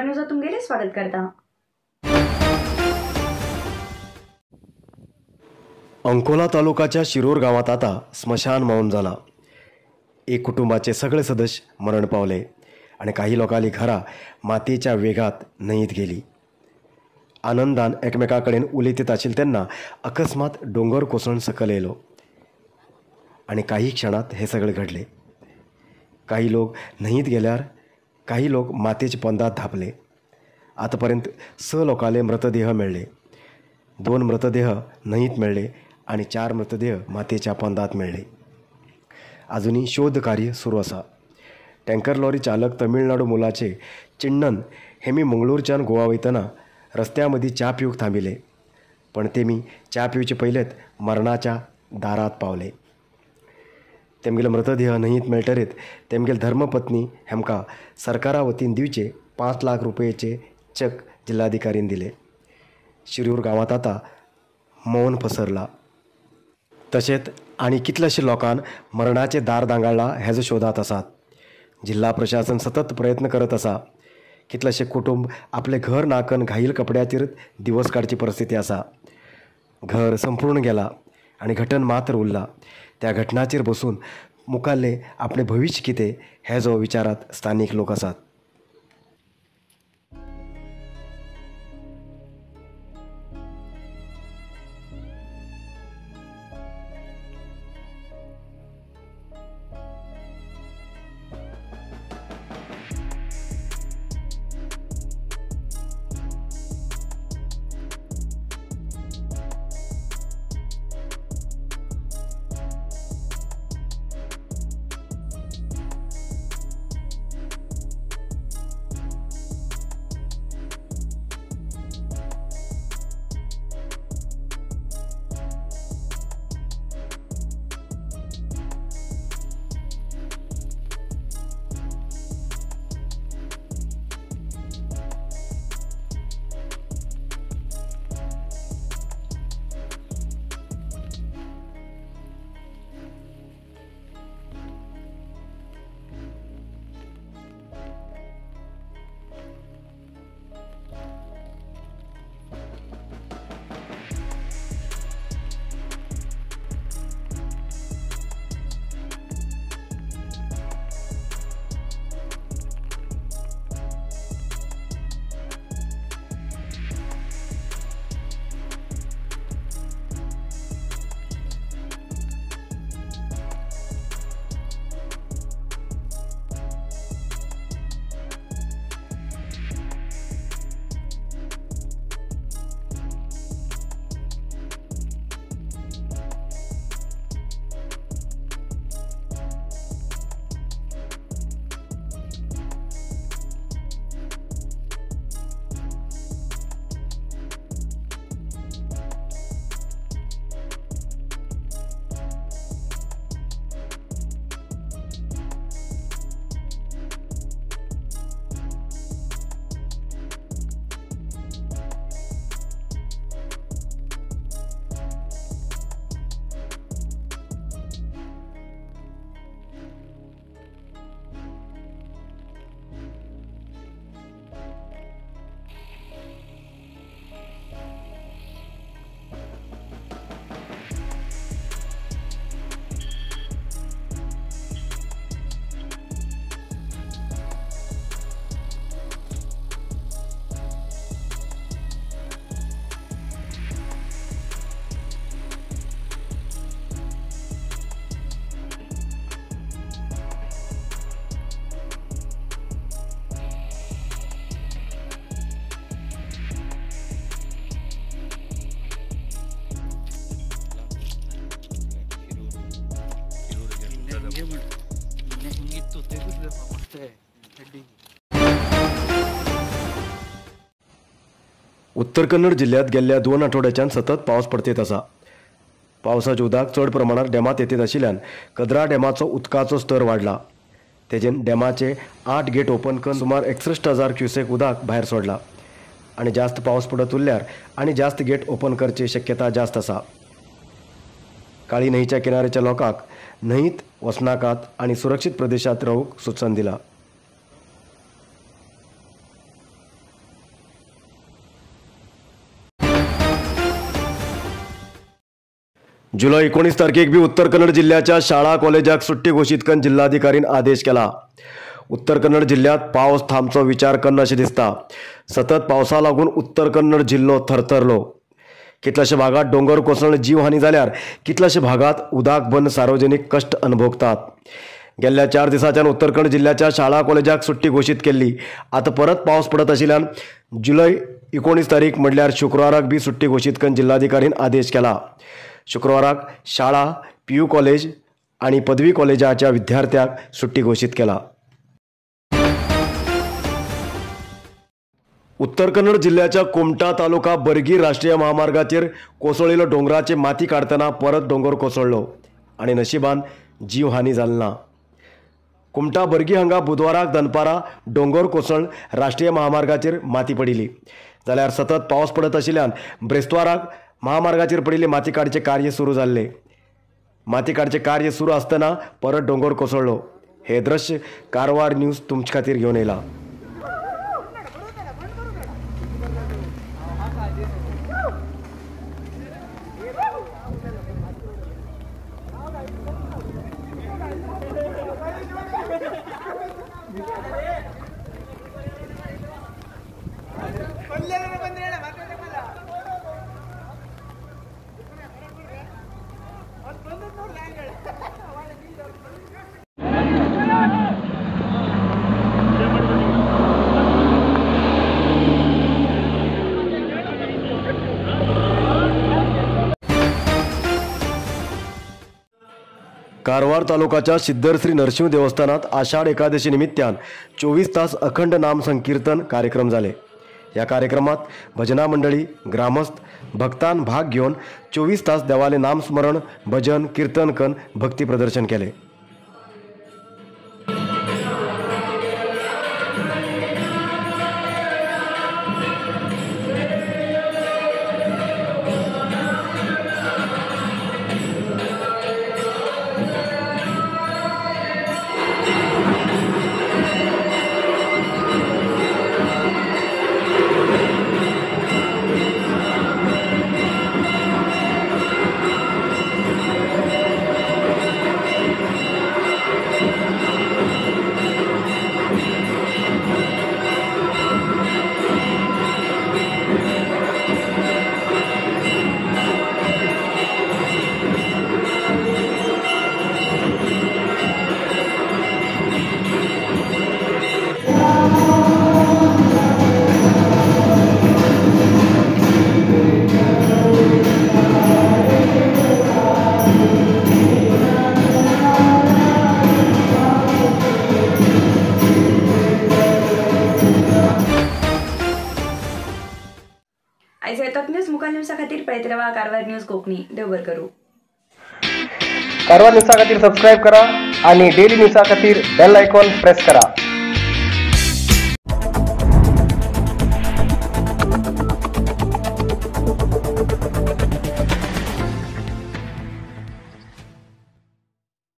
न्यूजात तुमगेले स्वागत करता। अंकोला तालुकाच्या शिरूर गावात आता स्मशान मौन झाला। एक कुटुंबाचे सगळे सदस्य मरण पावले आणि काही लोकांली घरा मातीच्या वेगात न्हंयेत गेली। आनंदान एकमेकाकडेन उलयत आशिल्ले तेन्ना अकस्मात दोंगर कोसळून सकयल येयलो आणि काही क्षणात हे सगळे घडले। काही लोक न्हंयेत गेल्यार काही लोक मातेच्या पोंदात धांपले। आतापर्यंत 6 लोकांले मृतदेह मेळ्ळे। 2 मृतदेह न्हंयेत मेळ्ळे आणि 4 मृतदेह मातेच्या पोंदात मेळ्ळे। अजूनही शोध कार्य सुरू आसा। टँकर लॉरी चालक तमिळनाडू मुलाचे चिन्नन हे मी मंगळूरच्यान गोवा वयतना रस्त्या मदीं च्या पिवंक थांबिले, पण तेमी च्या पिवचे पयलेच मरणाच्या दारात पावले। तेमगेले मृतदेह न्हंयेत मेळटरीत तेमगेले धर्मपत्नी हेमकां सरकारा वतीन दिवचे 5 लाख रुपयेचे चेक जिल्हाधिकारीन दिले। शिरूर गांवांत आतां मौन पसरला। तशेंच आनी कितल्याशे लोकांक मरणाचे दार दांगाळ्ळा हेजो शोधात आसात। जिल्हा प्रशासन सतत प्रयत्न करत आसा। कितलेशे कुटुंब आपले घर नाकन घाईल कपड्याचेर दिवस काडची परिस्थिती आसा। घर संपूर्ण गेला आनी घटन मात्र उरला। त्या घटनाचेर बसून मुखाल्ले आपले भविष्य कितें हेजो विचारात स्थानीक लोक आसात। उत्तर कन्नड जिल्ह्यात गेल्ल्या 2 आठवड्याच्यान सतत पावस पडतेत आसा। पावसाचें उदक चड प्रमाणात डॅमांत येतेत आशिल्ल्यान कदरा डॅमाचो उदकाचो स्तर वाडला। तेजेन डॅमाचे 8 गेट ओपन करून सुमार 61,000 क्युसेक उदक भायर सोडला आनी जास्त पावस पडत उरल्यार आनी जास्त गेट ओपन करची शक्यता जास्त आसा। काळी न्हंयच्या किनाऱ्याच्या लोकांक न्हंयत वचनाकात आनी सुरक्षीत प्रदेशात रावूंक सुचन दिला। जुलै 19 तारखेक बी उत्तर कन्नड जिल्ह्याच्या शाळा कॉलेजाक सुट्टी घोशीत करून जिल्हाधिकारीन आदेश केला. उत्तर कन्नड जिल्ह्यात पावस थांबचो विचार कन्न अशें दिसता. सतत पावसा लागून उत्तर कन्नड जिल्लो थरथरलो. कितल्याशा भागात डोंगर कोसळून जीवहानी जाल्यार कितल्याशा भागात उदक बंद सार्वजनिक कश्ट अनुभवतात. गेल्ल्या 4 दिसांच्यान उत्तर कन्नड जिल्ह्याच्या शाळा कॉलेजाक सुट्टी घोशीत केल्ली. आतां परत पावस पडत आशिल्ल्यान जुलै 19 तारीख म्हणल्यार शुक्राराक बी सुट्टी घोशीत करून जिल्हाधिकारीन आदेश केला. शुक्रवाराक शाळा, पीयू कॉलेज आनी पदवी कॉलेजाच्या विद्यार्थ्यांक सुट्टी घोशीत केला. उत्तर कन्नड जिल्ह्याच्या कुमटा तालुका बर्गी राष्ट्रीय महामार्गाचेर कोसळिल्लो दोंगराचे माती काडटना परत दोंगर कोसळ्ळो आनी नशिबान जीवहानी जाली ना. कुमटा बर्गी हांगा बुधवाराक दनपारा दोंगर कोसळून राष्ट्रीय महामार्गाचेर माती पडिल्ली. जाल्यार सतत पावस पडत आशिल्ल्यान ब्रेस्ताराक महामार्गाचेर पडिल्ली माती काडचें कार्य सुरू जाल्लें. माती काडचें कार्य सुरू आसतना परत दोंगर कोसळ्ळो. हे दृश्य कारवार न्यूज तुमचे खातीर घेवन येयला. कारवार तालुक्याच्या सिद्धर श्री नरसिंह देवस्थानात आषाढ एकादशी निमित्तान 24 तास अखंड नाम संकीर्तन कार्यक्रम झाले. या कार्यक्रमात भजना मंडळी, ग्रामस्थ, भक्तान भाग घेवन 24 तास देवाले नामस्मरण, भजन, कीर्तन कन भक्ती प्रदर्शन केले. खातीर पळयत रावा कारवार न्यूज कोंकणी. देव बरें करूं. कारवार न्यूजा खातीर सबस्क्रायब करा आणि डेली न्यूजा खातीर बेल आयकॉन प्रेस करा.